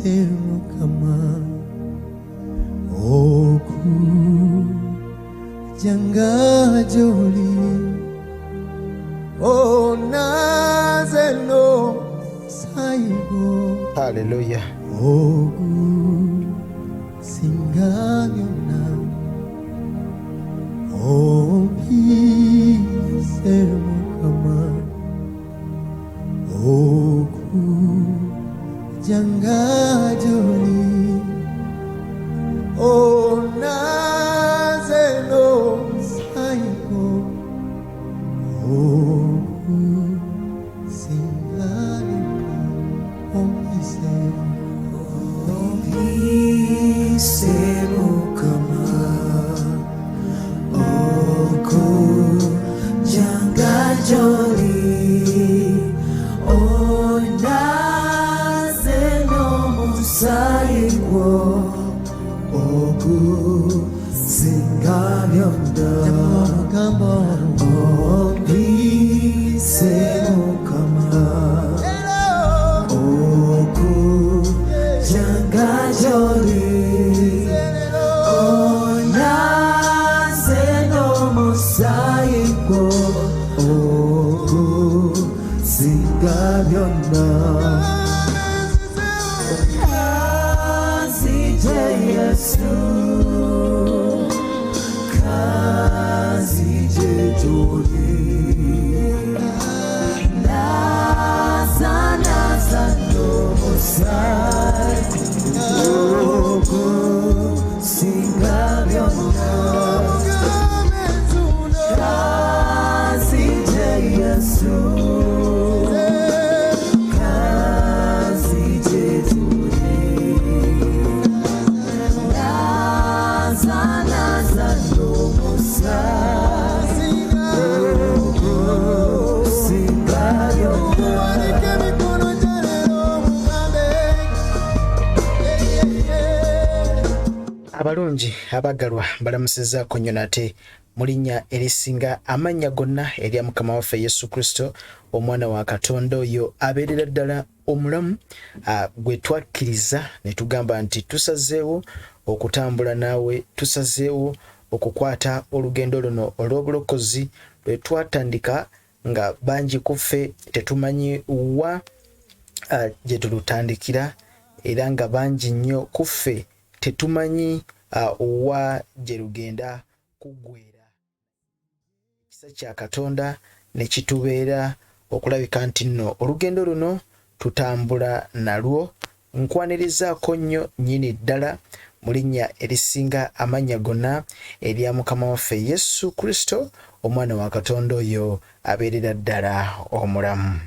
Ompise Mukama okujjanga gy'oli onaze n'omusaayi gwo. Haleluya. Ogusinga byonna, ompise Mukama okujjanga gy'oli onaze n'omusaayi gwo ogusinga byonna, ompise. Ompise Mukama okujjanga gy'oli onaze n'omusaayi gwo ogusinga byonna. Omugambo. Ompise Mukama okujjanga gy'oli onaze n'omusaayi gwo ogusinga byonna. Kanzije Yesu, kanzije gy'oli, naza naza n'omusaayi ogusinga byonna. Kanzije Yesu, kanzije gy'oli, naza naza n'omusaayi ogusinga byonna. Wanike emikono gya leero omugambe. Abalungi abagalwa, mbalamusizaako nnyo nate mu linnya erisinga amannya gonna erya Mukama waffe Yesu Kristo, omwana wa Katonda oyo abeerera ddala omulamu, gwe twakkiriza ne tugamba nti tusazeewo okutambula naawe, tusazeewo okukwata olugendo luno olw'obulokozi lwe twatandika nga bangi ku ffe tetumanyi wa gye tulutandikira, era nga bangi nnyo ku ffe tetumanyi wa gye lugenda kuggwera. Ekisa kya Katonda ne kitubeera okulabika nti nno olugendo luno tutambula nalwo. Nkwanirizaako nnyo nnyini ddala mu linnya erisinga amannya gonna erya Mukama waffe Yesu Kristo, omwana wa Katonda oyo abeerera ddala omulamu.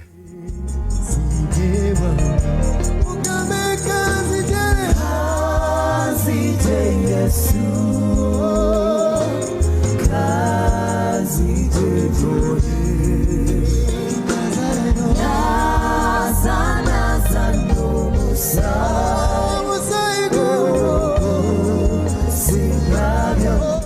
Mugambe kanzije. Kanzije Yesu, kanzije gy'oli, naza naza n'omusaayi omusaayi gwo ogusinga byonna.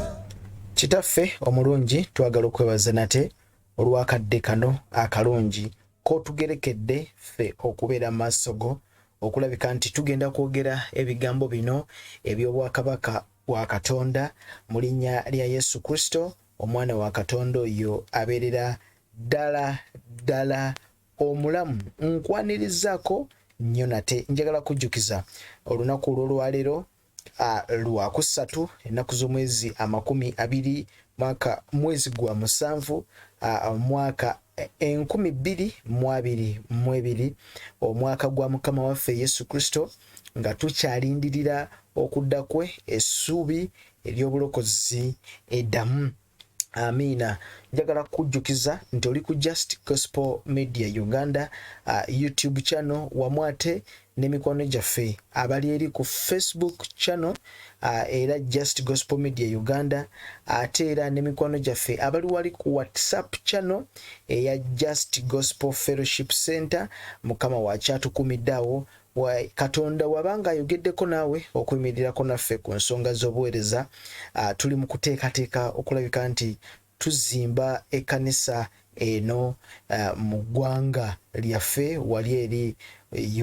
Kitaffe omulungi, twagala okwebaza nate olw'akadde kano akalungi k'otugerekedde ffe okubeera mu maaso go okulabika nti tugenda kwogera ebigambo bino eby'obwakabaka bwa Katonda mu linnya lya Yesu Kristo, omwana wa Katonda oyo abeerera ddala ddala omulamu. Nkwanirizaako nnyo nate. Njagala kujjukiza olunaku olw'olwaleero lwakusatu, ennaku z'omwezi 20, mwaka mwezi gwa 7, mwaka 2022, omwaka gwa Mukama waffe Yesu Kristo, nga tukyalindirira okudda kwe, essuubi ery'obulokozi eddamu. Amiina. Njagala kujjukiza nti oli ku Just Gospel Media Uganda YouTube channel, wamu ate n'emikwano gyaffe abali eri ku Facebook channel, era Just Gospel Media Uganda, ate era n'emikwano gyaffe abali wali ku WhatsApp channel eya Just Gospel Fellowship Center. Mukama wakyatukumidde awo. Katonda wabanga ayogeddeko naawe okuyimirirako naffe ku nsonga z'obuweereza, tuli mu kuteekateeka okulabika nti tuzimba ekkanisa eno mu ggwanga lyaffe wali eri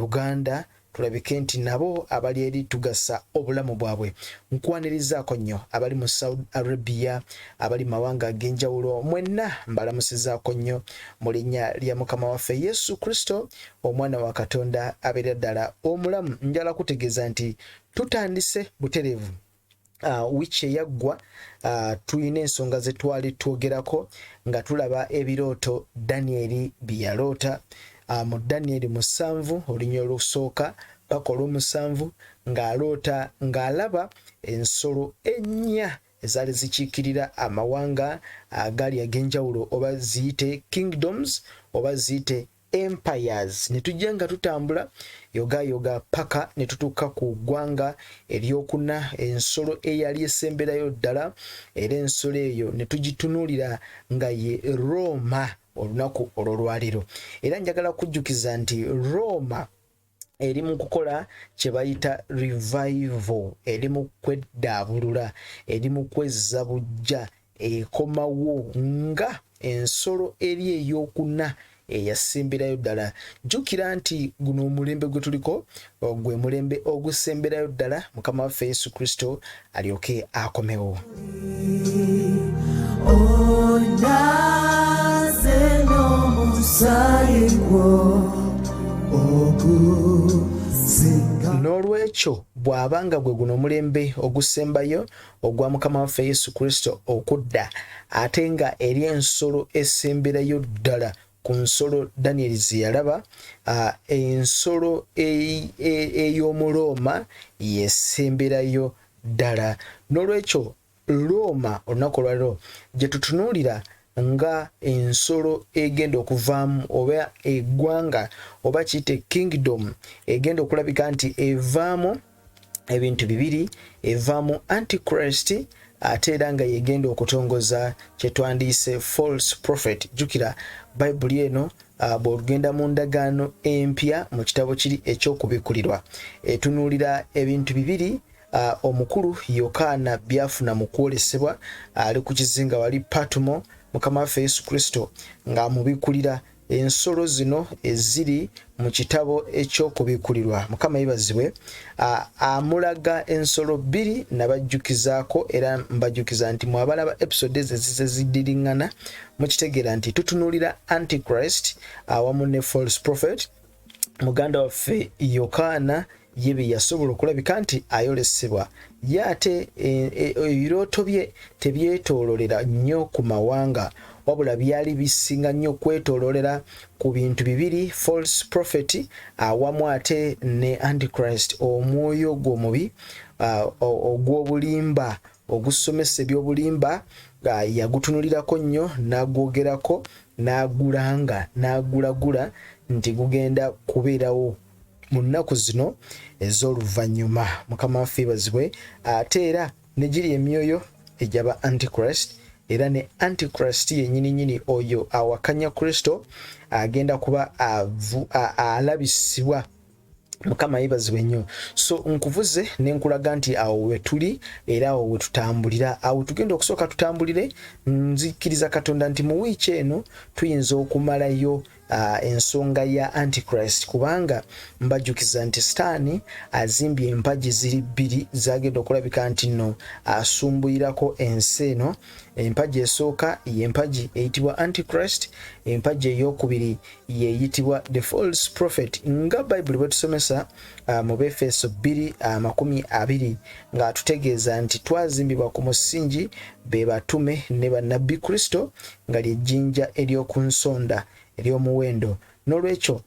Uganda. tulabike nti nabo abali eri tugasa obulamu bwabwe. Nkwanirizaako nnyo abali mu Saudi Arabia, abali mu mawanga ag'enjawulo, mwenna mbalamusizaako nnyo mu linnya lya Mukama waffe Yesu Kristo, omwana wa Katonda abeera ddala omulamu. Njala kutegeeza nti tutandise butereevu wiiki eyaggwa. Tulina ensonga ze twali twogerako nga tulaba ebirooto Danyeri bye yaloota mu Danyeri 7 olunya olusooka paka olw'omusanvu, ng'aloota ng'alaba ensolo ennya ezaali zikiikirira amawanga agali ag'enjawulo, oba ziyite kingdoms oba ziyite empires. Ne tujja nga tutambula yogayoga paka ne tutuuka ku ggwanga eryokuna, ensolo eyali esemberayo ddala, era ensolo eyo ne tugitunuulira nga ye Roma olunaku olwolwaliro. Era njagala kujjukiza nti Roma eri mu kukola kye bayita revival, eri mu kweddaabulula, eri mu kwezza bujja, ekomawo nga ensolo eri eyokuna eyasemberayo ddala. Jjukira nti guno omulembe gwe tuliko gwe mulembe ogusemberayo ddala Mukama waffe Yesu Kristo alyoke akomewo. Ondaze n'omusaayi gwo ogusinga. N'olwekyo bw'aba nga gwe guno omulembe ogusembayo ogwa Mukama waffe Yesu Kristo okudda, ate nga eri ensolo esemberayo ddala ku nsolo Danyeri ze yalaba, ensolo ey'Omurooma yesemberayo ddala. N'olwekyo Rooma olunaku olwaliro gye tutunuulira nga ensolo egenda okuvaamu, oba eggwanga, oba kiyite kingdom, egenda okulabika nti evaamu ebintu bibiri: evaamu Antichrist, ate era nga yegenda okutongoza kyetwandiise false prophet. Jjukira Bayibuli eno, bw'ogenda mu ndagaano empya mu kitabo kiri eky'Okubikkulirwa, etunuulira ebintu bibiri omukulu Yokaana byafuna mu kwolesebwa ali ku kizinga wali Patumo, Mukama waffe Yesu Kristo ng'amubikkulira ensolo zino eziri mu kitabo eky'Okubikkulirwa. Mukama yebazibwe. Amulaga ensolo bbiri. Nabajjukizaako era mbajjukiza nti mwabalaba episode ezo ezize ziddiriŋŋana, mukitegeera nti tutunuulira Antichrist awamu ne false prophet. Muganda waffe Yokaana ye bye yasobola okulabika nti ayolesebwa ye, ate ebirooto bye tebyetoololera nnyo ku mawanga, wabula byali bisinga nnyo kwetoololera ku bintu bibiri: false prophet awamu ate ne Antichrist, omwoyo gw'omubi ogw'obulimba ogusomesa ebyobulimba. Yagutunulirako nnyo n'agwogerako n'agulanga n'agulagula nti gugenda kubeerawo mu nnaku zino ez'oluvannyuma. Mukama waffe yebazibwe. Ate era ne giri emyoyo egyaba Antichrist, era ne Antichrist yennyini nnyini oyo awakanya Kristo agenda kuba alabisibwa. Mukama yebazibwe nnyo. So nkuvuze ne nkulaga nti awo we tuli era awo we tutambulira, awo tugenda okusooka tutambulire. Nzikiriza Katonda nti mu wiiki eno tuyinza okumalayo ensonga ya Antichrist, kubanga mbajjukiza nti Sitaani azimbye empagi ziri bbiri zagenda okulabika nti nno asumbuyirako ensi eno. Empagi esooka yempagi eyitibwa Antichrist, empagi eyokubiri yeyitibwa the false prophet, nga Bayibuli bwetusomesa mu Befeso 2:20, ng'atutegeeza nti twazimbibwa ku musingi, be batume ne bannabbi, Kristo nga lyejjinja ery'oku nsonda ery'omuwendo. N'olwekyo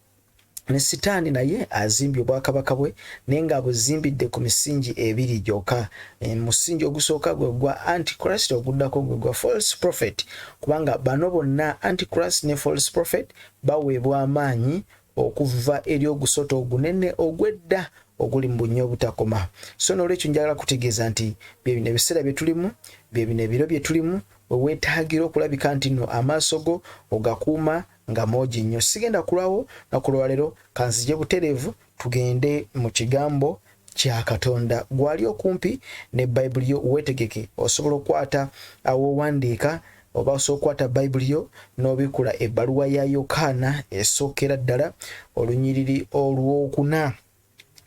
ne Sitaani naye azimbye obwakabaka bwe, naye ng'abuzimbidde ku misingi ebiri gyokka. Musingi ogusooka gwe gwa Antichrist, oguddako gwe gwa false prophet, kubanga bano bonna, Antichrist ne false prophet, baweebwa amaanyi okuva eri ogusota ogunene ogw'edda oguli mu bunnya obutakoma. So n'olwekyo njagala kutegeeza nti bye bino ebiseera bye tulimu, bye bino ebiro bye tulimu, weweetaagira okulabika nti nno amaaso go ogakuuma nga moogi nnyo. Sigenda kulwawo naku lwaleero, kanzije butereevu tugende mu kigambo kya Katonda. Gwali okumpi ne Bayibuli yo, weetegeke, osobola okukwata awowandiika oba osobola okukwata Bayibuli yo n'obikula ebbaluwa ya Yokaana esookera ddala, olunyiriri olwokuna.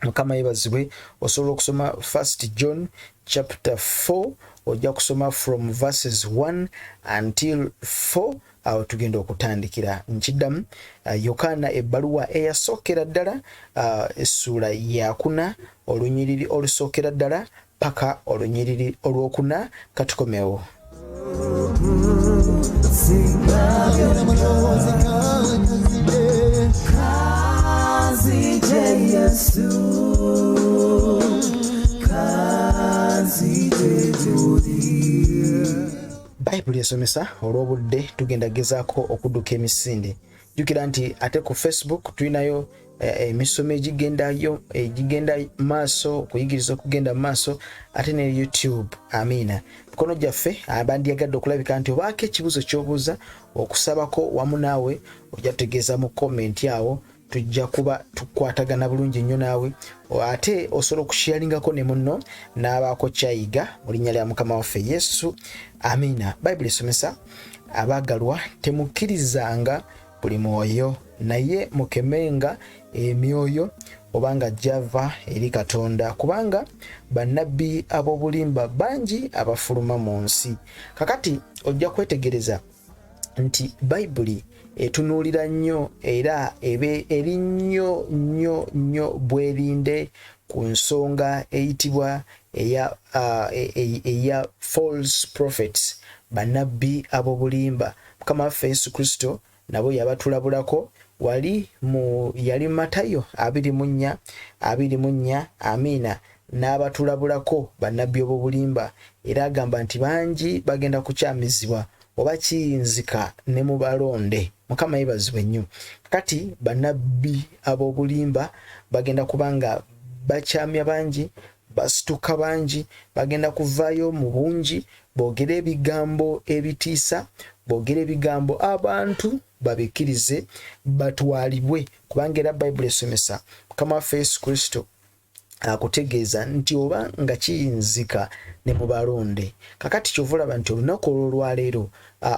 Mukama yebazibwe. Osobola okusoma 1 John chapter 4, ojja kusoma from verses 1 until 4, awo tugenda okutandikira. Nkiddamu, Yokaana ebbaluwa eyasookera ddala, essuula yakuna, olunyiriri olusookera ddala paka olunyiriri olwokuna. Katukomewo. Bayibuli esomesa. Olw'obudde tugenda gezaako okudduka emisinde. Jjukira nti ate ku Facebook tulinayo emisomo egigendayo, egigenda maaso, okuyigiriza okugenda mu maaso, ate ne YouTube. Amiina. Mikono gyaffe abandyagadde okulabika nti obaako ekibuuzo ky'obuuza, okusabako wamu naawe, ojja tutegeeza mu comment awo, tujja kuba tukwatagana bulungi nnyo naawe. Ate osobola okusharingako ne munno n'abaako kyayiga mu linnya lya Mukama waffe Yesu. Amiina. Bayibuli esomesa, abaagalwa, temukkirizanga buli mwoyo, naye mukemenga emyoyo obanga gyava eri Katonda, kubanga bannabbi ab'obulimba bangi abafuluma mu nsi. Kakati ojja kwetegereza nti Bayibuli etunuulira nnyo era ebe eri nnyo nnyo nnyo bwerinde ku nsonga eyitibwa eya false prophets, bannabbi ab'obulimba. Mukama waffe Yesu Kristo nabo yabatulabulako wali mu yali Matayo 24:24. Amiina. N'abatulabulako bannabbi ob'obulimba, era agamba nti bangi bagenda kukyamizibwa, oba kiyinzika ne mu balonde. Mukama yebazibwe nnyo. Kati bannabbi ab'obulimba bagenda kuba nga bakyamya bangi, basituka bangi, bagenda kuvaayo mu bungi, boogere ebigambo ebitiisa, boogere ebigambo abantu babikkirize batwalibwe. Kubanga era Bayibuli esomesa, Mukama waffe Yesu Kristo akutegeeza nti oba nga kiyinzika ne mu balonde. Kakati kyova olaba nti olunaku olw'olwaleero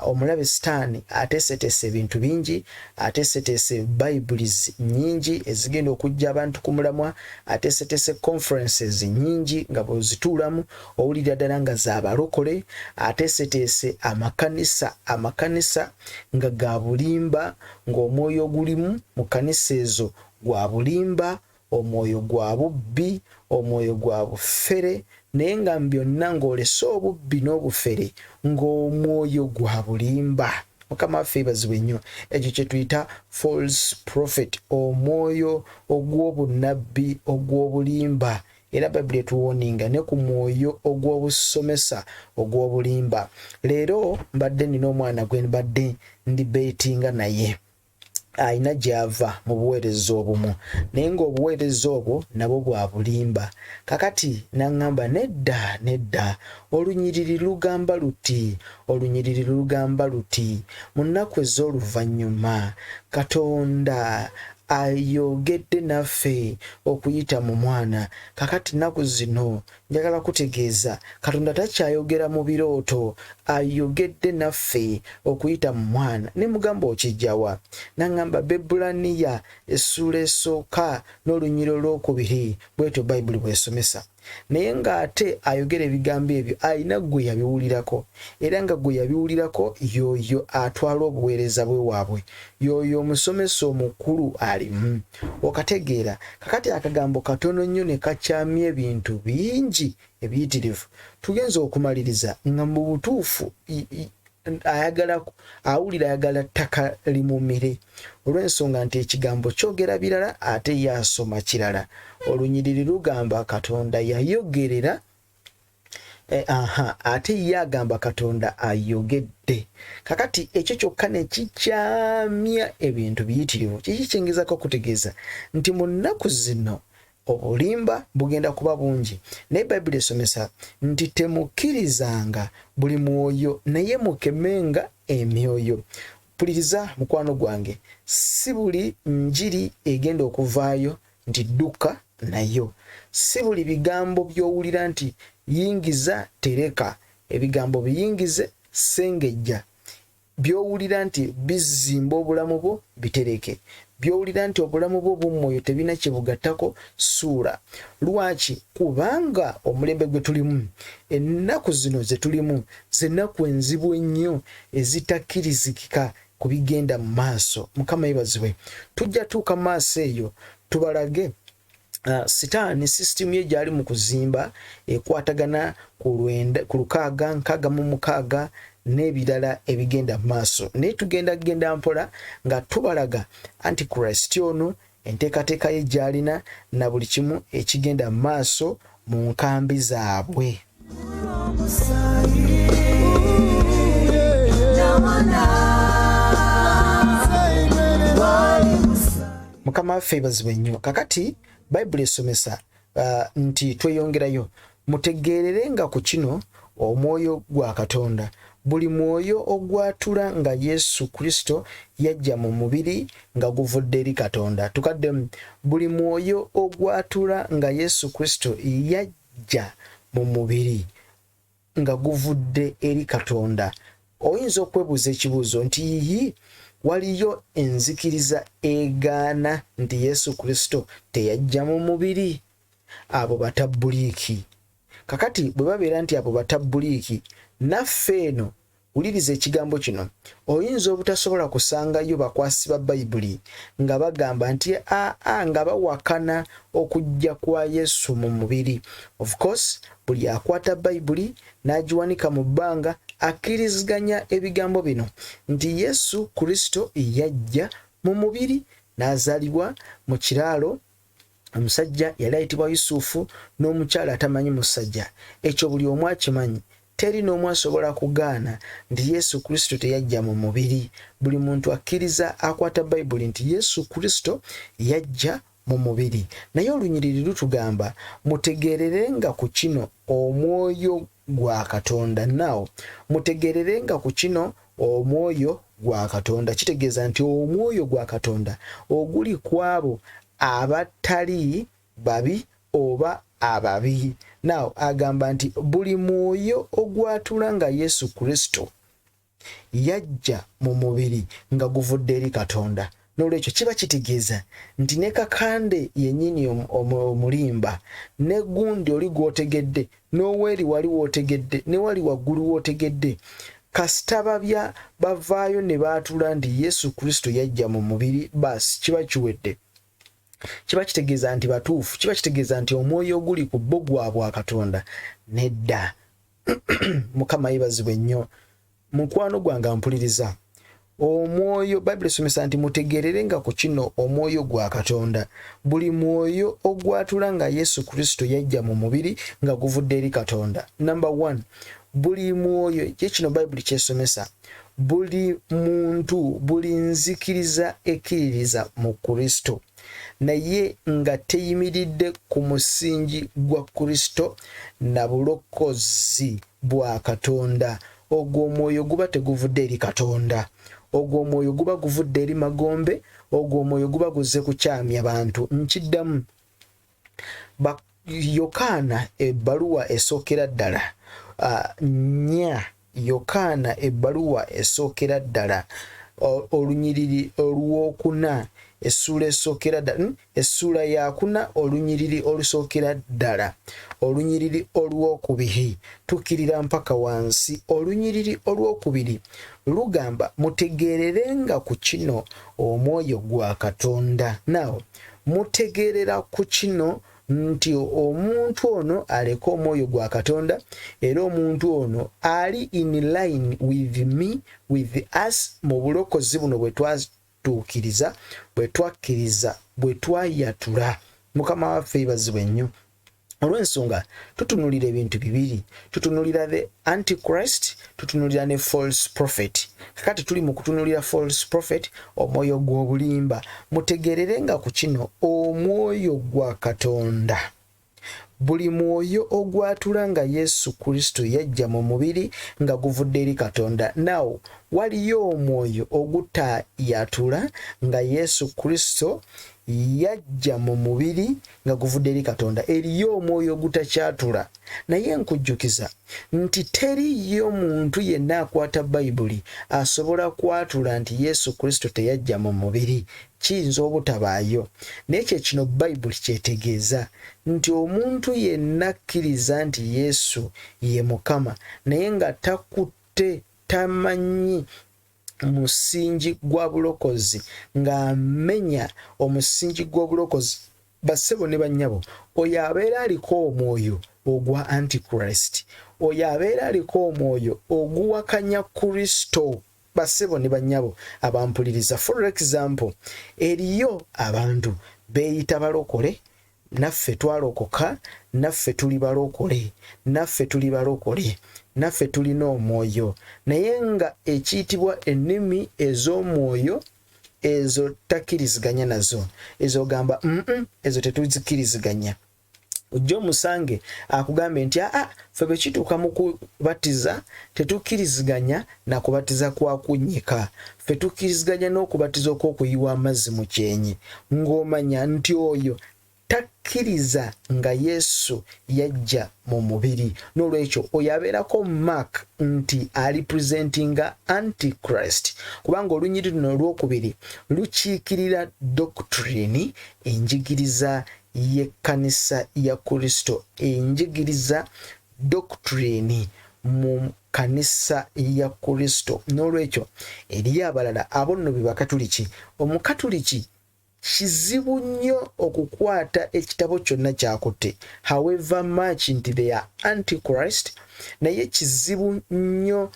omulabe Sitaani ateeseteese ebintu bingi, ateeseteese Bayibuli nnyingi ezigenda okujja abantu ku mulamwa, ateeseteese conferences nnyingi nga bw'ozituulamu owulira ddala nga za balokole, ateeseteese amakanisa, amakanisa nga ga bulimba, ng'omwoyo ogulimu mu kkanisa ezo gwa bulimba, omwoyo gwa bubbi, omwoyo gwa bufere, naye nga mu byonna ng'olese obubbi n'obufere, ng'omwoyo gwa bulimba. Mukama waffe yebazibwe nnyo. Ekyo kye tuyita false prophet, omwoyo ogw'obunnabbi ogw'obulimba. Era Bayibuli etuwoninga ne ku mwoyo ogw'obusomesa ogw'obulimba. Leero mbadde nina omwana gwe mbadde ndi beetinga naye, alina gy'ava mu buweereza obumu, naye ng'obuweereza obwo nabwo bwa bulimba. Kakati n'aŋŋamba, nedda, nedda, olunyiriri lugamba luti, olunyiriri lugamba luti, mu nnaku ez'oluvannyuma Katonda ayogedde naffe okuyita mu Mwana. Kakati nnaku zino njagala kutegeeza Katonda takyayogera mu birooto, ayogedde naffe okuyita mu Mwana. Ne mugamba, okijjawa? N'aŋŋamba Bebulaniya essuula esooka n'olunyiriri olwokubiri, bwetyo Bayibuli bw'esomesa. Naye ng'ate ayogera ebigambo ebyo alina gwe yabiwulirako, era nga gwe yabiwulirako y'oyo atwala obuweereza bwe waabwe, y'oyo omusomesa omukulu alimu. Okategeera? Kakati akagambo katono nnyo ne kakyamya ebintu bingi ebiyitirivu. Tugenze okumaliriza nga mu butuufu ayagala, awulira ayagala ttaka limumire, olw'ensonga nti ekigambo kyogera birala ate ye asoma kirala. Olunyiriri lugamba Katonda yayogerera, aha, ate ye agamba Katonda ayogedde. Kakati ekyo kyokka ne kikyamya ebintu biyitirivu. Kiki kyengezako okutegeeza? Nti mu nnaku zino obulimba bugenda kuba bungi, naye Bayibuli esomesa nti temukkirizanga buli mwoyo, naye mukemenga emyoyo. Puliriza mukwano gwange, si buli njiri egenda okuvaayo nti dduka nayo, si buli bigambo by'owulira nti yingiza tereka, ebigambo biyingize sengejja. By'owulira nti bizimba obulamu bwo bitereke. By'owulira nti obulamu bwo obw'omwoyo tebirina kye bugattako suula. Lwaki? Kubanga omulembe gwe tulimu, ennaku zino ze tulimu, ze nnaku enzibu ennyo ezitakkirizikika ku bigenda mu maaso. Mukama yebazibwe. Tujja tuuka mu maaso eyo tubalage sitaani sisitimu ye gyali mu kuzimba ekwatagana ku 666 n'ebirala ebigenda mu maaso, naye tugenda kugenda mpola nga tubalaga antichrist ono, enteekateeka ye gy'alina na buli kimu ekigenda mu maaso mu nkambi zaabwe. Mukama waffe ebazibwe nnyo. Kakati Bayibuli esomesa nti tweyongerayo, mutegeerere nga ku kino omwoyo gwa Katonda, buli mwoyo ogwatula nga Yesu Kristo yajja mu mubiri nga guvudde eri Katonda. Tukaddemu, buli mwoyo ogwatula nga Yesu Kristo yajja mu mubiri nga guvudde eri Katonda. Oyinza okwebuuza ekibuuzo nti yiyi, waliyo enzikiriza egaana nti Yesu Kristo teyajja mu mubiri? Abo batabbuliiki. Kakati bwe babeera nti abo batabbuliiki, naffe eno wuliriza ekigambo kino, oyinza obutasobola kusangayo bakwasi ba Bayibuli nga bagamba nti aa, nga bawakana okujja kwa Yesu mu mubiri. Of course, buli akwata Bayibuli n'agiwanika mu bbanga akkiriziganya ebigambo bino nti Yesu Kristo yajja mu mubiri n'azaalibwa mu kiraalo, omusajja yali ayitibwa Yusufu n'omukyala atamanyi musajja. Ekyo buli omu akimanyi. Teri n'omu asobola kugaana nti Yesu Kristo teyajja mu mubiri. Buli muntu akkiriza akwata Bayibuli nti Yesu Kristo yajja mu mubiri. Naye olunyiriri lutugamba, mutegeererenga ku kino omwoyo gwa Katonda. Now, mutegeererenga ku kino omwoyo gwa Katonda. Kitegeeza nti omwoyo gwa Katonda oguli ku abo abatali babi oba ababi. Now, agamba nti buli mwoyo ogwatula nga Yesu Kristo yajja mu mubiri nga guvudde eri Katonda. N'olwekyo kiba kitegeeza nti ne Kakande yennyini omulimba, ne gundi oli gw'otegedde, n'oweeri wali w'otegedde, ne wali waggulu w'otegedde, kasita babya bavaayo ne baatula nti Yesu Kristo yajja mu mubiri, baasi kiba kiwedde. Kiba kitegeeza nti batuufu, kiba kitegeeza nti omwoyo oguli ku bo gwa bwa Katonda. Nedda. Mukama yeebazibwe nnyo. Mukwano gwange ampuliriza, omwoyo, Bayibuli esomesa nti mutegeerere nga ku kino omwoyo gwa Katonda, buli mwoyo ogwatula nga Yesu Kristo yajja mu mubiri nga guvudde eri Katonda. Number 1, buli mwoyo, kye kino Bayibuli kyesomesa, buli muntu, buli nzikiriza ekkiririza mu Kristo naye nga teyimiridde ku musingi gwa Kristo na bulokozi bwa Katonda, ogwo omwoyo guba teguvudde eri Katonda. Ogwo omwoyo guba guvudde eri magombe, ogwo omwoyo guba guzze kukyamya bantu. Nkiddamu, Yokaana ebbaluwa esookera ddala 4, Yokaana ebbaluwa esookera ddala olunyiriri olwokuna, essuula esookera ddala, essuula yakuna olunyiriri olusookera ddala, olunyiriri olwokubiri, tukkirira mpaka wansi. Olunyiriri olwokubiri lugamba, mutegeererenga ku kino omwoyo gwa Katonda. Now, mutegeerera ku kino nti omuntu ono aleka omwoyo gwa Katonda, era omuntu ono ali in line with me, with us, mu bulokozi buno bwe twatuukiriza, bwe twakkiriza, bwe twayatula. Mukama waffe yebazibwe nnyo. Olw'ensonga tutunulira ebintu bibiri, tutunulira the antichrist, tutunulira ne false prophet. Kakati tuli mu kutunulira false prophet, omwoyo gw'obulimba. Mutegeerere nga ku kino omwoyo gwa Katonda, buli mwoyo ogwatula nga Yesu Kristo yajja mu mubiri nga guvudde eri Katonda. Now, waliyo omwoyo ogutayatula nga Yesu Kristo Yajja mu mubiri nga guvudde eri Katonda. Eriyo omwoyo ogutakyatula. Naye nkujjukiza nti teriyo muntu yenna akwata Bayibuli asobola kwatula nti Yesu Kristo teyajja mu mubiri. Kiyinza obutabaayo. Naye kye kino Bayibuli ky'etegeeza, nti omuntu yenna akkiriza nti Yesu ye Mukama, naye nga takutte, tamanyi musingi gwa bulokozi, ng'amenya omusingi gw'obulokozi, bassebo ne bannyabo, oyo abeera aliko omwoyo ogwa Antichrist, oyo abeera aliko omwoyo oguwakanya Kristo. Bassebo ne bannyabo abampuliriza, for example, eriyo abantu beeyita balokole, naffe twalokoka, naffe tuli balokole, naffe tuli balokole, naffe tulina omwoyo, naye nga ekiyitibwa ennimi ez'omwoyo ezo takkiriziganya nazo, ezo ogamba mm ezo tetuzikkiriziganya. Ojja omusange akugambe nti aa, ffe bwe kituuka mu kubatiza tetukkiriziganya na kubatiza kwa kunnyika, ffe tukkiriziganya n'okubatiza okw'okuyiwa amazzi mu kyenyi, ng'omanya nti oyo takkiriza nga Yesu yajja mu mubiri. N'olwekyo oyo abeerako mark nti ali presentinga Antichrist, kubanga olunyiriri luno olwokubiri lukiikirira doctrine, enjigiriza y'ekkanisa ya Kristo, enjigiriza, doctrine mu kanisa ya Kristo. N'olwekyo eriyo abalala, abo nno be Bakatuliki. Omukatuliki kizibu nnyo okukwata ekitabo kyonna kyakutte, however much nti they are Antichrist, naye kizibu nnyo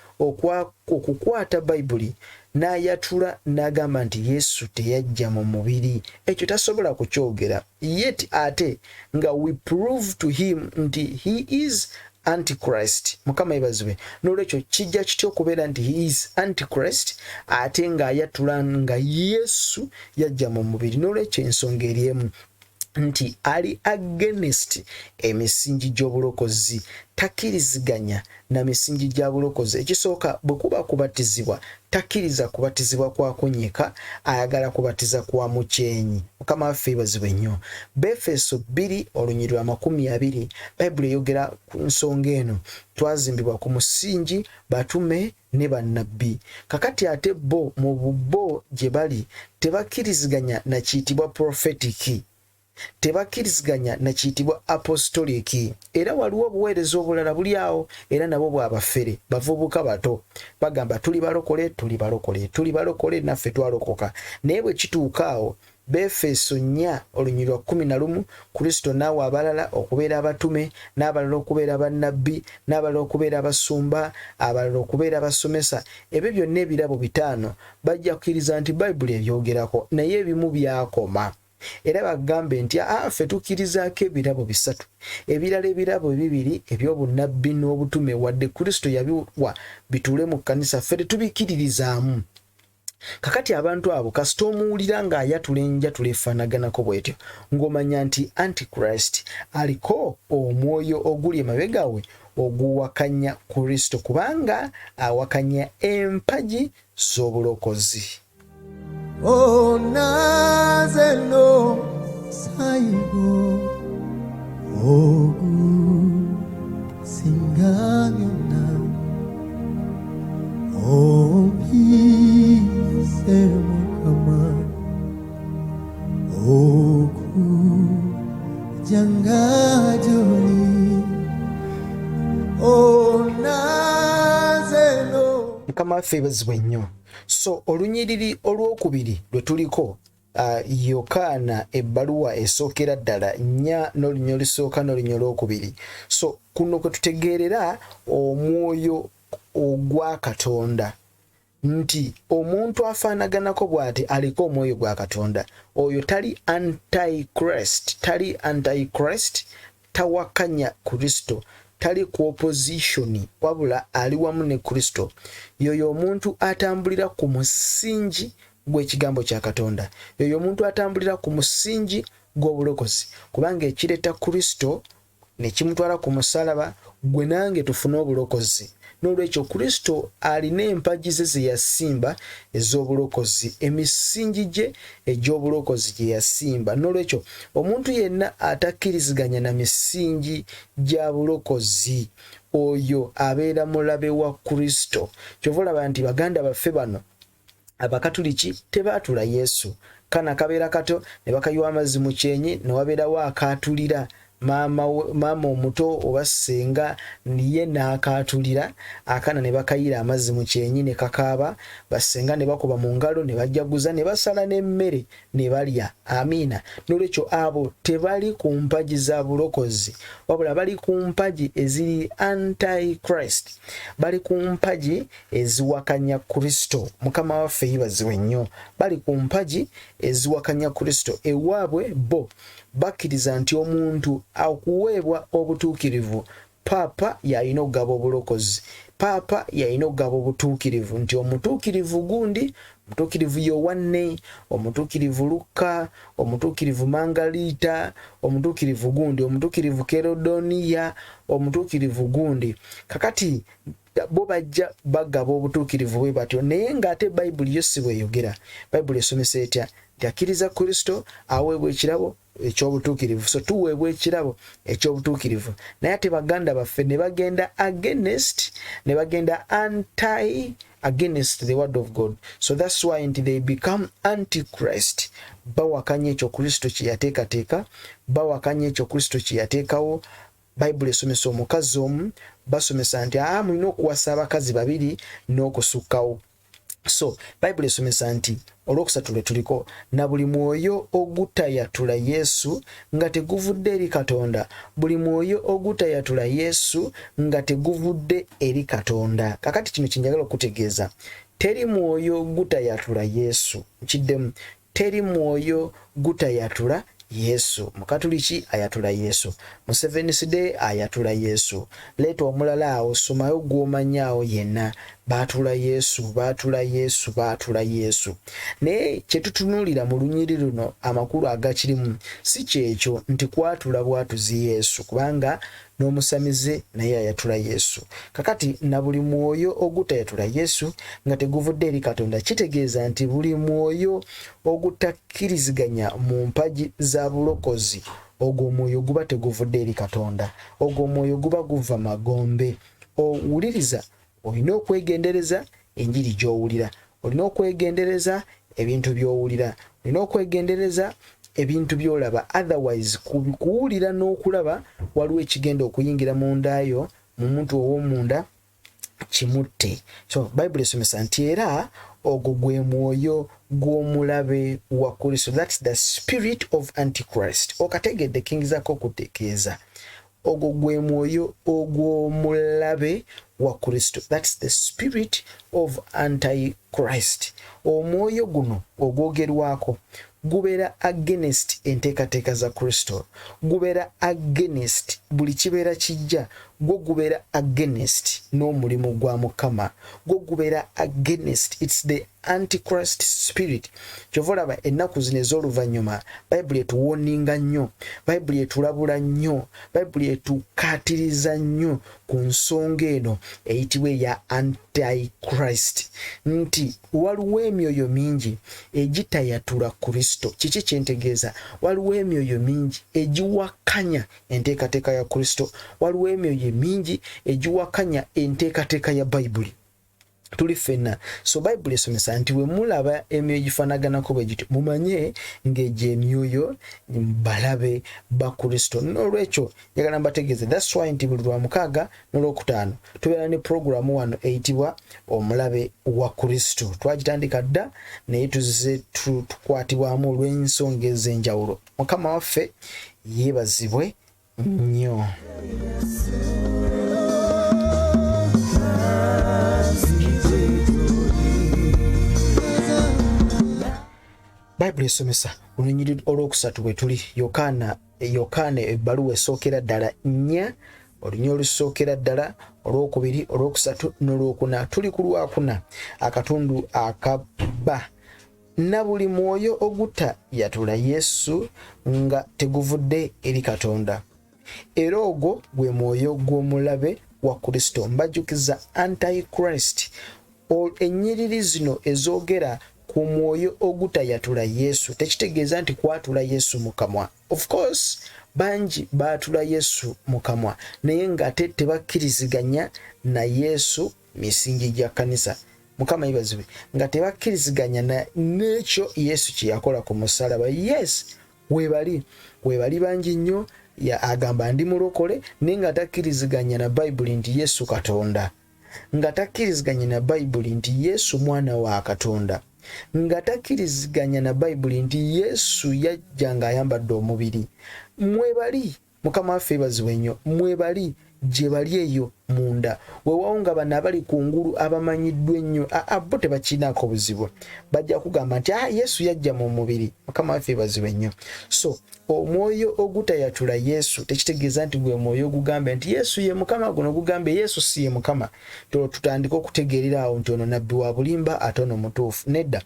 okukwata Bayibuli n'ayatula n'agamba nti Yesu teyajja mu mubiri. Ekyo tasobola kukyogera, yet ate nga we prove to him nti he is Antichrist. Mukama yebazibwe. N'olwekyo kijja kitya okubeera nti he is Antichrist ate ng'ayatula nga Yesu yajja mu mubiri? N'olwekyo ensonga eri emu, nti ali against emisingi gy'obulokozi, takkiriziganya na misingi gya bulokozi. Ekisooka, bwe kuba kubatizibwa, takkiriza kubatizibwa kwa kunnyika, ayagala kubatiza kwa mukyenyi. Mukama waffe yebazibwe nnyo. Befeso 2 olunyiriri lwa 20, Bayibuli eyogera ku nsonga eno. Twazimbibwa ku musingi batume ne bannabbi. Kakati ate bo mu bo gye bali tebakkiriziganya na kiyitibwa prophetic, tebakkiriziganya na kiyitibwa apostolic. Era waliwo obuweereza obulala buli awo, era nabo bwabafere, bavubuka bato, bagamba tuli balokole, tuli balokole, tuli balokole, naffe twalokoka, naye bwe kituuka awo, Befeso 4 olunyiriri lwa 11, Kristo n'awa abalala okubeera abatume, n'abalala okubeera bannabbi, n'abalala okubeera abasumba, abalala okubeera abasomesa. Ebyo byonna ebirabo bitaano bajja kukkiriza nti Bayibuli ebyogerako, naye ebimu byakoma. Era bagambe nti aa, ffe tukkirizaako ebirabo bisatu, ebirala ebirabo ebibiri eby'obunnabbi n'obutume, wadde Kristo yabiwa bituule mu kkanisa, ffe tetubikkiririzaamu. Kakati abantu abo kasita omuwulira ng'ayatula enjatula efaanaganako bw'etyo, ng'omanya nti Antichrist aliko omwoyo oguli emabega we oguwakanya Kristo, kubanga awakanya empagi z'obulokozi. Onaze n'omusaayi gwo ogusinga byonna, ompise Mukama okujjanga gy'oli, onaze no Mukama waffe yebazibwe nnyo. So olunyiriri olwokubiri lwe tuliko, Yokaana ebbaluwa esookera ddala 4 n'olunyiriri olusooka n'olunyiriri olwokubiri. So kuno kwe tutegeerera omwoyo ogwa Katonda, nti omuntu afaanaganako bw'ati aliko omwoyo gwa Katonda. Oyo tali Antichrist, tali Antichrist, tawakanya Kristo, tali ku opposition, wabula ali wamu ne Kristo. Yoyo omuntu atambulira ku musingi gw'ekigambo kya Katonda, yoyo omuntu atambulira ku musingi gw'obulokozi, kubanga ekireeta Kristo ne kimutwala ku musalaba, gwe nange tufune obulokozi. N'olwekyo Kristo alina empagi ze ze yasimba ez'obulokozi, emisingi gye egy'obulokozi gye yasimba. N'olwekyo omuntu yenna atakkiriziganya na misingi gya bulokozi oyo abeera mulabe wa Kristo. Kyova olaba nti baganda baffe bano Abakatuliki tebaatula Yesu. Kana kabeera kato ne bakayiwa amazzi mu kyenyi ne wabeerawo akaatulira maama, maama omuto oba ssenga ye n'akaatulira akaana ne bakayira amazzi mu kyenyi ne kakaaba, bassenga ne bakuba mu ngalo ne bajaguza ne basala n'emmere ne balya. Amiina. N'olwekyo abo tebali ku mpagi za bulokozi, wabula bali ku mpagi eziri anti-Christ, bali ku mpagi eziwakanya Kristo. Mukama waffe yibazibwe nnyo. Bali ku mpagi eziwakanya Kristo. Ewaabwe bo bakkiriza nti omuntu okuweebwa obutuukirivu Paapa y'alina okugaba obulokozi. Paapa y'alina okugaba obutuukirivu nti omutuukirivu gundi, omutuukirivu Yowanne, omutuukirivu Lukka, omutuukirivu Mangaliita, omutuukirivu gundi, omutuukirivu Kerodoniya, omutuukirivu gundi. Kakati bo bajja bagaba obutuukirivu bwe batyo, naye ng'ate Bayibuli yo si bw'eyogera. Bayibuli esomesa etya? Nti akkiriza Kristo aweebwa ekirabo eky'obutuukirivu. So tuweebwa ekirabo eky'obutuukirivu, naye ate baganda baffe ne bagenda against, ne bagenda anti against the word of God. So that's why nti they become antichrist. Bawakanya ekyo Kristo kye yateekateeka, bawakanya ekyo Kristo kye yateekawo. Bayibuli esomesa omukazi omu, basomesa nti aa mulina okuwasa abakazi babiri n'okusukkawo. So Bayibuli esomesa nti olwokusatu lwe tuliko, na buli mwoyo ogutayatula Yesu nga teguvudde eri Katonda, buli mwoyo ogutayatula Yesu nga teguvudde eri Katonda. Kakati kino kyenjagala okutegeeza, teri mwoyo gutayatula Yesu. Nkiddemu, Teri mwoyo gutayatula Yesu. Mukatuliki ayatula Yesu. Museveniside ayatula Yesu. Leeta omulala awo, somayo gw'omanyi awo yenna. Baatula Yesu, baatula Yesu, baatula Yesu. Naye kye tutunuulira mu lunyiriri luno, amakulu agakirimu, si kyekyo nti kwatula bwatuzi Yesu, kubanga n'omusamize naye ayatula Yesu. Kakati na buli mwoyo ogutayatula Yesu nga teguvudde eri Katonda kitegeeza nti buli mwoyo ogutakkiriziganya mu mpagi za bulokozi, ogwo omwoyo guba teguvudde eri Katonda. Ogwo omwoyo guba guva magombe. Owuliriza, olina okwegendereza enjiri gy'owulira. Olina okwegendereza ebintu by'owulira. Olina okwegendereza ebintu by'olaba. Otherwise, ku kuwulira n'okulaba waliwo ekigenda okuyingira munda yo, mu muntu ow'omunda kimutte. So Bayibuli esomesa nti era ogwo gwe mwoyo gw'omulabe wa Kristo. That's the spirit of Antichrist. Okategedde kingizako okutegeeza. Ogwo gwe mwoyo ogw'omulabe wa Kristo. That's the spirit of Antichrist. Omwoyo guno ogwogerwako gubeera against enteekateeka za Kristo, gubeera against buli kibeera kijja, gwo gubeera against n'omulimu gwa Mukama, gwo gubeera against, it's the antichrist spirit. Kyova olaba ennaku zino ez'oluvannyuma Bayibuli etuwoninga nnyo, Bayibuli etulabula nnyo, Bayibuli etukaatiriza nnyo ku nsonga eno eyitibwa eya antichrist, nti waliwo emyoyo mingi egitayatula Kristo. Kiki kyentegeeza? Waliwo emyoyo mingi egiwakanya enteekateeka ya Kristo, waliwo emyoyo mingi egiwakanya enteekateeka ya Bayibuli. Tuli ffenna. So Bayibuli esomesa nti bwe mulaba emyoyo egifaanaganako bwe gityo, mumanye ng'egyo emyoyo balabe ba Kristo. N'olwekyo njagala mbategeeze, that's why nti buli Lwamukaaga n'Olwokutaano tubeera ne pulogulaamu wano eyitibwa Omulabe wa Kristo. Twagitandika dda naye tuzze tukwatibwamu olw'ensonga ez'enjawulo. Mukama waffe yeebazibwe nnyo. Bayibuli esomesa olunyiriri olwokusatu bwe tuli, Yokaana, Yokaana ebbaluwa esookera ddala nnya, oluny olusookera ddala, olwokubiri, olwokusatu n'olwokuna. Tuli ku lwakuna akatundu akabba. Na buli mwoyo ogutta yatula Yesu nga teguvudde eri Katonda, era ogwo gwe mwoyo gw'omulabe wa Kristo. Mbajjukiza Antichrist, ennyiriri zino ezoogera ku mwoyo ogutayatula Yesu tekitegeeza nti kwatula Yesu mu kamwa. Of course bangi baatula Yesu mu kamwa, naye ng'ate tebakkiriziganya na Yesu misingi gya kkanisa. Mukama yebazibwe, nga tebakkiriziganya n'ekyo Yesu kye yakola ku musalaba. Yes, webali webali bangi nnyo. Ya agamba ndi mulokole, naye nga takkiriziganya na Bayibuli nti Yesu Katonda, nga takkiriziganya na Bayibuli nti Yesu mwana wa Katonda, nga takkiriziganya na Bayibuli nti Yesu yajja ng'ayambadde omubiri. Mwebali, Mukama waffe ebazibwe nnyo, mwebali gye bali eyo munda. Weewaawo nga bano abali ku ngulu abamanyiddwa ennyo, aa bo tebakirinaako buzibu, bajja kugamba nti ah, Yesu yajja mu mubiri. Mukama waffe ebazibwe nnyo. So omwoyo ogutayatula Yesu tekitegeeza nti gwe mwoyo ogugambe nti Yesu ye Mukama, guno gugambe Yesu si ye Mukama. Tolwo tutandike okutegeerera awo nti ono nabbi wa bulimba ate ono mutuufu. Nedda,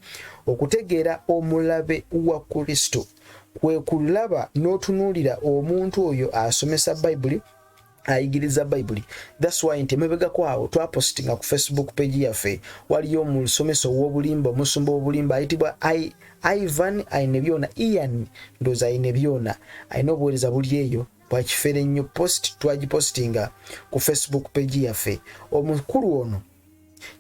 okutegeera omulabe wa Kristo kwe kulaba n'otunuulira omuntu oyo asomesa Bayibuli, ayigiriza Bayibuli. That's why nti emabegako awo twapositinga ku Facebook page yaffe, waliyo omusomesa ow'obulimba, omusumba ow'obulimba ayitibwa Ivan Ainebyona, Ian ndowooza Ainebyona, alina obuweereza buli eyo bwakifere nnyo. Post twagipositinga ku Facebook page yaffe. Omukulu ono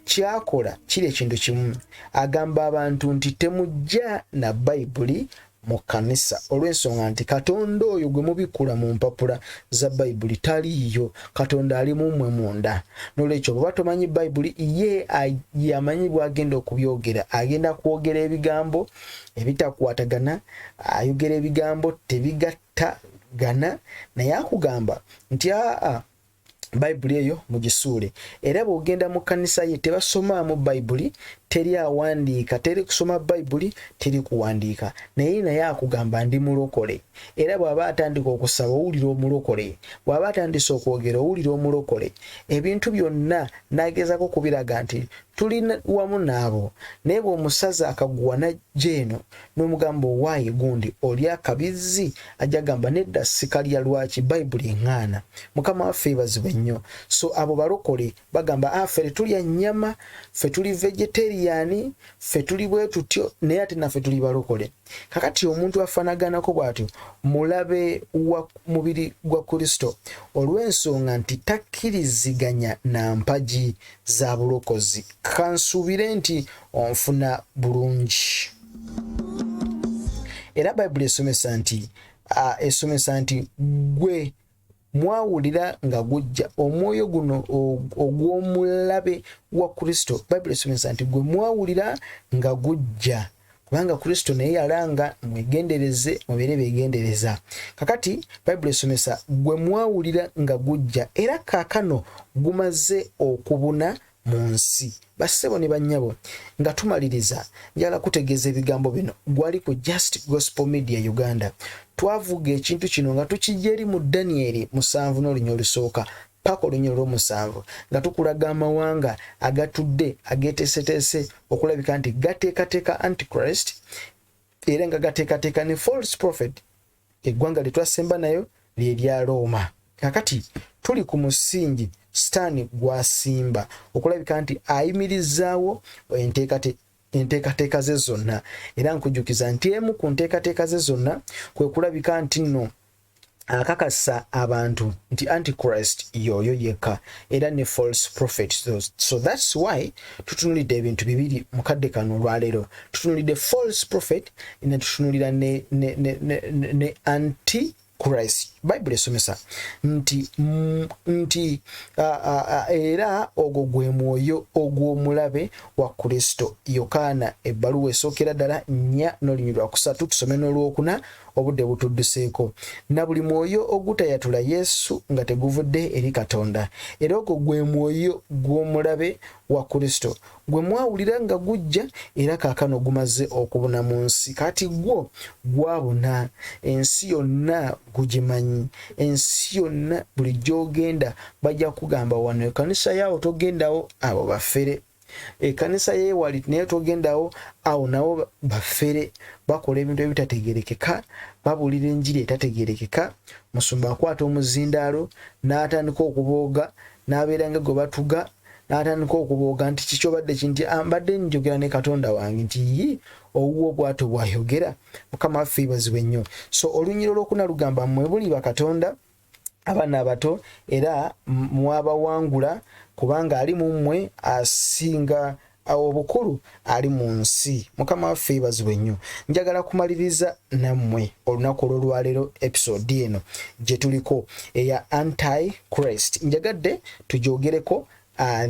kyakola kiri ekintu kimu, agamba abantu nti temujja na Bayibuli mu kkanisa olw'ensonga nti Katonda oyo gwe mubikkula mu mpapula za Bayibuli taliiyo, Katonda ali mu mmwe munda. N'olwekyo bw'oba tomanyi Bayibuli, ye yamanyi bw'agenda okubyogera. Agenda kwogera ebigambo ebitakwatagana, ayogera ebigambo tebigattagana, naye akugamba nti aa Bayibuli eyo mugisuule. Era bw'ogenda mu kkanisa ye tebasomaamu Bayibuli, teri awandiika, teri kusoma Bayibuli, teri kuwandiika, naye naye akugamba ndi mulokole. Era bw'aba atandika okusaba owulira omulokole, bw'aba atandise okwogera owulira omulokole, ebintu byonna n'agezaako okubiraga nti tuli wamu n'abo. Naye bw'omusaza akaguwa n'ajja eno n'omugamba owaaye gundi oli akabizzi, ajja gamba nedda sikalya. Lwaki? Bayibuli eŋŋaana. Mukama waffe ebazibwe nnyo. So abo balokole bagamba ah, ffe tetulya nnyama, ffe tuli vegetarian, ffe tuli bwe tutyo, naye ate naffe tuli balokole. Kakati omuntu afanaganako bw'atyo mulabe wa mubiri gwa Kristo, olw'ensonga nti takkiriziganya na mpagi za bulokozi. Kansuubire nti onfuna bulungi. Era Bayibuli esomesa nti esomesa nti gwe mwawulira nga gujja, omwoyo guno ogw'omulabe wa Kristo. Bayibuli esomesa nti gwe mwawulira nga gujja, kubanga Kristo naye yalanga mwegendereze, mubeere begendereza. Kakati Bayibuli esomesa gwe mwawulira nga gujja, era kaakano gumaze okubuna mu nsi. Bassebo ne bannyabo, nga tumaliriza njagala kutegeeza ebigambo bino. Gwali ku Just Gospel Media Uganda. Twavuga ekintu kino nga tukijja eri mu Danyeri 7 n'olunya olusooka paka olunya olw'omusanvu, nga tukulaga amawanga agatudde ageeteeseteese okulabika nti gateekateeka Antichrist, era nga gateekateeka ne false prophet. Eggwanga lye twasemba nayo lye lya Rooma. Kakati tuli ku musingi Sitaani gw'asimba okulabika nti ayimirizaawo enteekateeka ze zonna. Era nkujjukiza nti emu ku nteekateeka ze zonna kwe kulabika nti nno akakasa abantu nti Antichrist yoyo yekka, era ne false prophet. So that's why tutunulidde ebintu bibiri mu kadde kano olwaleero. Tutunulidde false prophet ne tutunulira ne anti Christ. Bayibuli esomesa nti nti era ogwo gwe mwoyo ogw'omulabe wa Kristo. Yokaana ebbaluwa esookera ddala 4 n'olunyiriri lwa kusatu, tusome n'olwokuna, obudde butudduseeko. Na buli mwoyo ogutayatula Yesu nga teguvudde eri Katonda, era ogwo gwe mwoyo gw'omulabe wa Kristo, gwe mwawulira nga gujja, era kaakano gumaze okubuna mu nsi. Kati gwo gwabuna ensi yonna, gugimanyi ensi yonna. Buli gy'ogenda bajja kugamba wano ekanisa yaawo togendawo, abo bafere. Ekanisa yeewali naye togendawo, awo nabo bafere, bakola ebintu ebitategerekeka, babuulira enjiri etategerekeka. Musumba akwata omuzindaalo n'atandika okubooga n'abeera nga gwe batuga n'atandika okubooga nti kikyobadde ki nti ah, mbadde njogera ne katonda wange nti yi owuwo bwatyo bwayogera mukama waffe ibazibwe nnyo so olunyiro olwokuna lugamba mmwe buli bakatonda abaana abato era mwabawangula kubanga ali mu mmwe asinga awo obukulu ali mu nsi mukama waffe yebazibwe nnyo njagala kumaliriza nammwe olunaku olwolwaleero episode eno gye tuliko eya anti christ njagadde tugyogereko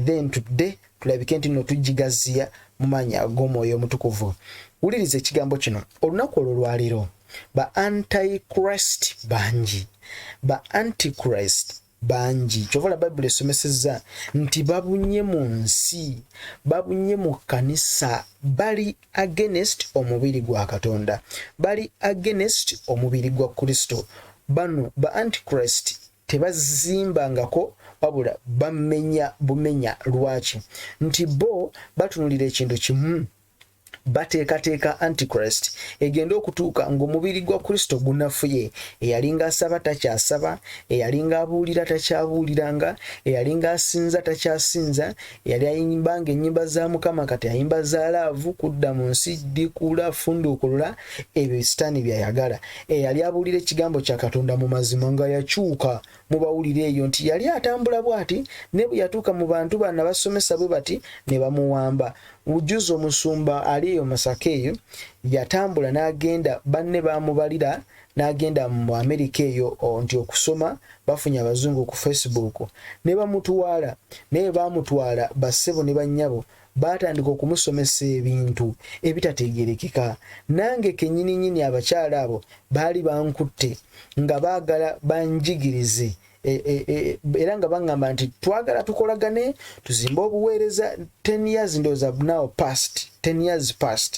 then tudde tulabike nti no tugigaziya mu maanyi ag'omwoyo omutukuvu wuliriza ekigambo kino olunaku olwo lwaleero ba antichrist bangi ba antichrist bangi kyova la bayibuli esomesezza nti babunye mu nsi babunye mu kkanisa bali against omubiri gwa katonda bali against omubiri gwa kristo bano ba antichrist tebazimbangako wabula bamenya bumenya lwaki nti bo batunulira ekintu kimu bateekateeka antichrist egenda okutuuka ng'omubiri gwa kristo gunafuye eyalinga asaba takyasaba eyalinga abuulira takyabuuliranga eyalinga asinza takyasinza eyali ayimbanga ennyimba za mukama kati ayimba za laavu kudda mu nsi dikula funduukulula ebyo sitaani byayagala eyali abuulira ekigambo kya katonda mu mazima nga yakyuka mubawulira eyo nti yali atambula bwati ne bwe yatuuka mu bantu bano abasomesa bwe bati ne bamuwamba ujuzi omusumba ali eyo masaka eyo yatambula n'agenda banne bamubalira n'agenda mu amerika eyo nti okusoma bafunye abazungu ku facebook ne bamutwala naye bamutwala bassebo ne bannyabo baatandika okumusomesa ebintu ebitategerekeka nange kenyininyini abakyala abo baali bankutte nga baagala banjigirize e, e, e, era nga baŋŋamba nti twagala tukolagane tuzimbe obuweereza 10 years ndowooza now past 10 years past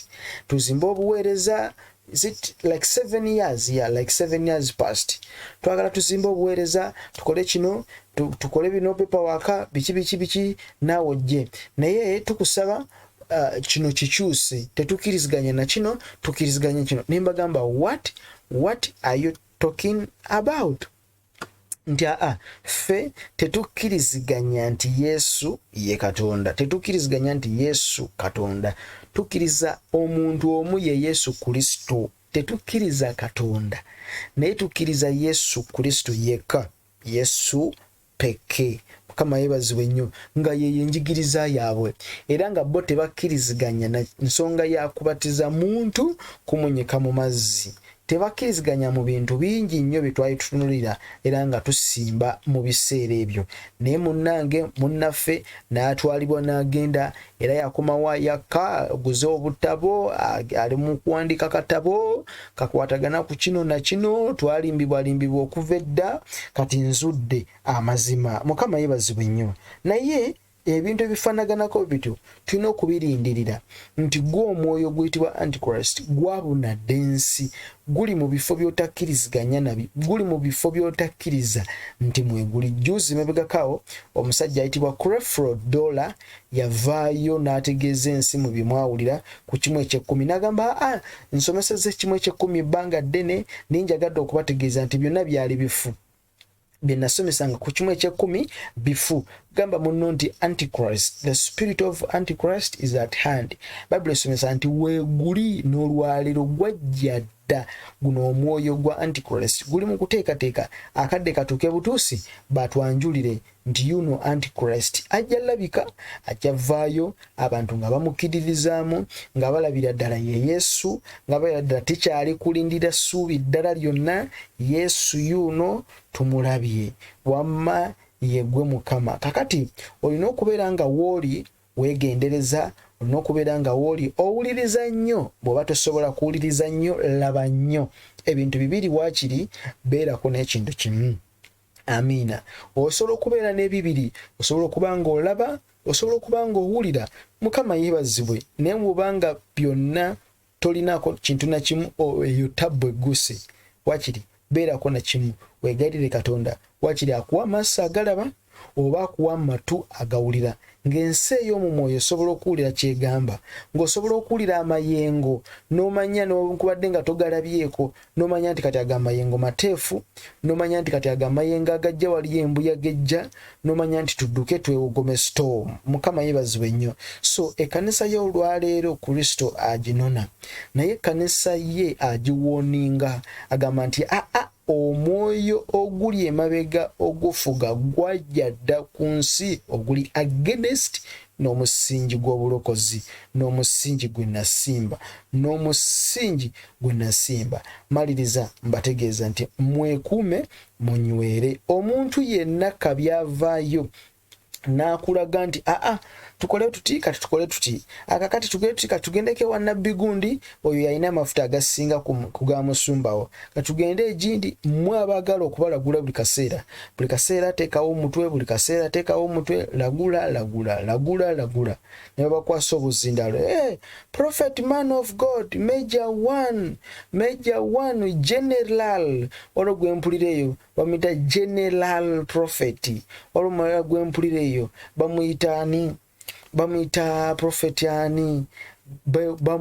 tuzimbe obuweereza is it like 7 years yeah like 7 years past twagala tuzimbe obuweereza tukole kino tukole bino pepa waka biki biki biki naawe ojje naye tukusaba kino kikyuse tetukiriziganya na kino tukiriziganya kino naye mbagamba what are you talking about nti aa ffe tetukkiriziganya nti yesu ye katonda tetukkiriziganya nti yesu katonda tukkiriza omuntu omu ye yesu kristo tetukkiriza katonda naye tukkiriza yesu kristo yekka yesu peke mukama yeebazibwe nnyo nga yeyo enjigiriza yaabwe era nga bo tebakkiriziganya na nsonga ya kubatiza muntu kumunyika mu mazzi tebakkiriziganya mu bintu bingi nnyo bye twali tutunulira era nga tusimba mu biseera ebyo naye munnange munnaffe n'atwalibwa n'agenda era yakomawo yakka aguze obutabo ali mu kuwandiika katabo kakwatagana ku kino na kino twalimbibwalimbibwa okuva edda kati nzudde amazima mukama yeebazibwe nnyo naye ebintu ebifaanaganako bityo tulina okubirindirira nti gwo omwoyo oguyitibwa antichrist gwabuna dda ensi guli mu bifo by'otakkiriziganya nabyo guli mu bifo by'otakkiriza nti mweguli juzi mabegakawo omusajja ayitibwa creflo dollar yavaayo n'ategeeza ensi mu bye mwawulira ku kimu ekyekkumi n'agamba aa nsomeseza ekimu ekyekkumi ebbanga ddene naye njagadde okubategeeza nti byonna byali bifu bye nasomesanga ku kimu ekyekkumi bifu gamba munno nti antichrist the spirit of antichrist is at hand bayibuli esomesa nti weeguli n'olwaleero gwajja dda guno omwoyo gwa antichrist guli mu kuteekateeka akadde katuuke butuusi batwanjulire nti yuno antichrist ajja labika ajja vaayo abantu nga bamukkiririzaamu nga balabira ddala ye yesu nga balabira ddala tekyali kulindira ssuubi ddala lyonna yesu yuno tumulabye wamma yegwe mukama kakati olina okubeera nga wooli weegendereza olina okubeera nga wooli owuliriza nnyo bw'oba tosobola kuwuliriza nnyo laba nnyo ebintu bibiri waakiri beerako n'ekintu kimu amiina osobola okubeera n'ebibiri osobola okuba nga olaba osobola okuba nga owulira mukama yeebazibwe naye bw'oba nga byonna tolinaako kintu na kimu eyo tabbu egguse wakiri beerako na kimu weegayirire katonda wakiri akuwa amaaso agalaba Oba akuwa amatu agawulira, ng'ensi ey'omu mwoyo osobola okuwulira ky'egamba, ng'osobola okuwulira amayengo n'omanya newankubadde nga togalabyeko, n'omanya nti kati ago amayengo mateefu, n'omanya nti kati ago amayengo agajja waliyo embuyaga ejja, n'omanya nti tudduke twewogome storm. Mukama yeebazibwe nnyo. So ekkanisa ye olwaleero Kristo aginona, naye ekkanisa ye agiwooninga, agamba nti aa omwoyo oguli emabega ogufuga gwajja dda ku nsi oguli against n'omusingi gw'obulokozi n'omusingi gwe nasimba n'omusingi gwe nasimba. Maliriza mbategeeza nti mwekuume munywere. Omuntu yenna kabyavaayo n'akulaga nti aa tukole tuti kati tukole tuti akakati tukole tuti kati tugendeko ewa nabbi gundi oyo yalina amafuta agasinga ku ga musumbawo katugende egindi. Mmwe abaagala okubalagula buli kaseera, buli kaseera teekawo omutwe, buli kaseera teekawo omutwe, lagula lagula lagula lagula, ne babakwasa obuzindaalo. Hey, prophet, man of God, major one, major one, general. Waliwo gwe mpulira eyo bamuyita general prophet, waliwo omulala gwe mpulira eyo bamuyita ani, bamuyita prophet ani,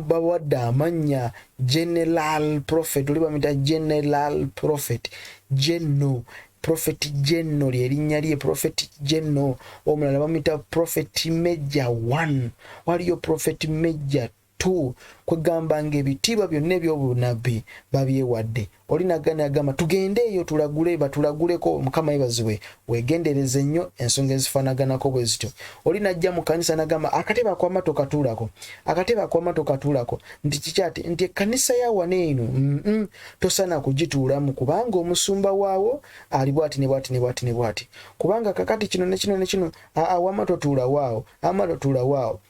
bawadde amannya general prophet, oli bamuyita general prophet geno, prophet geno lyerinnya lye, prophet geno. Omulala bamuyita prophet major one, waliyo prophet major two, kwegamba ng'ebitiibwa byonna eby'obunabbi babyewadde. Oli nagana agamba tugende eyo tulagule, batulaguleko. Mukama yebazibwe. Wegendereze nnyo ensonga ezifaanaganako bwe zityo. Oli najja mu kanisa nagamba akatebe akwama tokatuulako, akatebe akwama tokatuulako, nti kikyati nti ekkanisa ya wano eno tosaana kugituulamu kubanga omusumba waawo ali bwati ne bwati ne bwati ne bwati, kubanga kakati kino ne kino ne kino, aa wama totuulawaawo, ama totuulawaawo.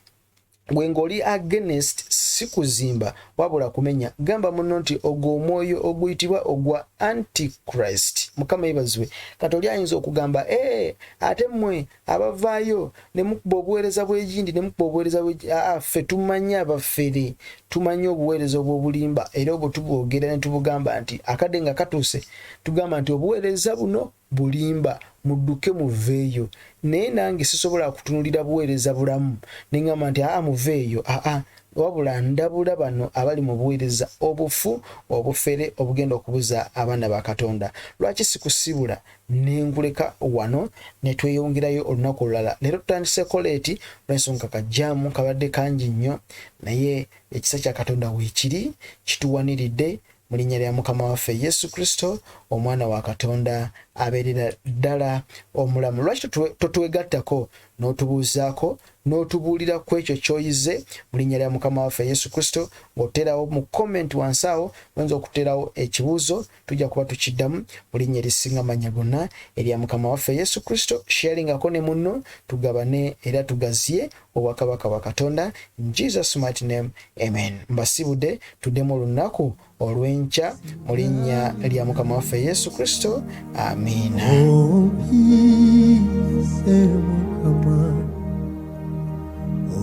Gwe ng'oli against si kuzimba wabula kumenya. Gamba muno nti ogwo omwoyo oguyitibwa ogwa antichrist. Mukama yebazibwe. Kati oli ayinza okugamba ee ate mmwe abavaayo ne mukuba obuweereza bw'egindi ne mukuba obuweereza aa ffe tumanyi abafere, tumanyi obuweereza obw'obulimba, era obwo tubwogera ne tubugamba nti akadde nga katuuse tugamba nti obuweereza buno bulimba, mudduke muveeyo. Naye nange sisobola kutunulira buweereza bulamu ne ŋŋamba nti aa muveeyo, aa wabula ndabula bano abali mu buweereza obufu, obufere, obugenda okubuza abaana ba Katonda. Lwaki sikusibula ne nkuleka wano ne tweyongerayo olunaku olulala? Leero tutandiseko leeti olw'ensonga kajjaamu kabadde kangi nnyo, naye ekisa kya Katonda weekiri kituwaniridde mu linnya lya Mukama waffe Yesu Kristo, omwana wa Katonda abeerera ddala omulamu. Lwaki totwegattako n'otubuuzaako n'otubuulira ku ekyo ky'oyize mu linnya lya Mukama waffe Yesu Kristo, ng'oteerawo mu comment wansi awo, oyinza okuteerawo ekibuuzo, tujja kuba tukiddamu mu linnya erisinga amannya gonna erya Mukama waffe Yesu Kristo. Sharingako ne munno, tugabane era tugaziye obwakabaka bwa Katonda. In Jesus mighty name, amen. Mbasibudde, tuddemu olunaku olw'enkya mu linnya lya Mukama waffe Yesu Kristo, amiina. Ompise Mukama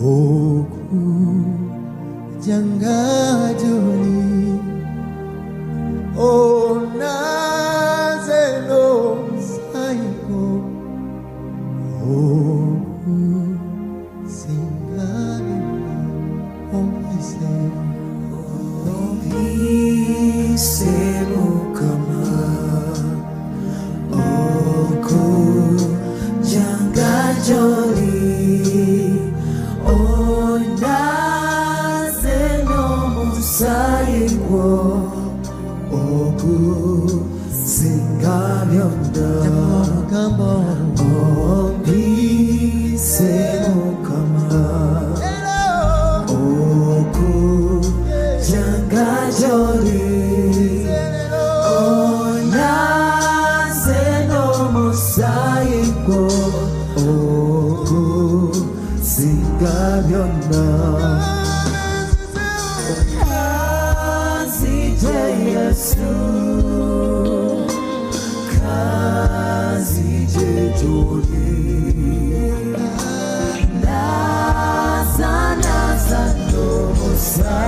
okujjanga gy'oli, onaze n'omusaayi gwo okusinga byonna. Ompise, Ompise Mukama okujjanga gy'oli, onaze n'omusaayi gwo okusinga byonna. Mugamba Ompise Mukama okujjanga gy'oli, onaze n'omusaayi gwo okusinga byonna. Kanzije Yesu, kanzije gy'oli, naza naza n'omusaayi.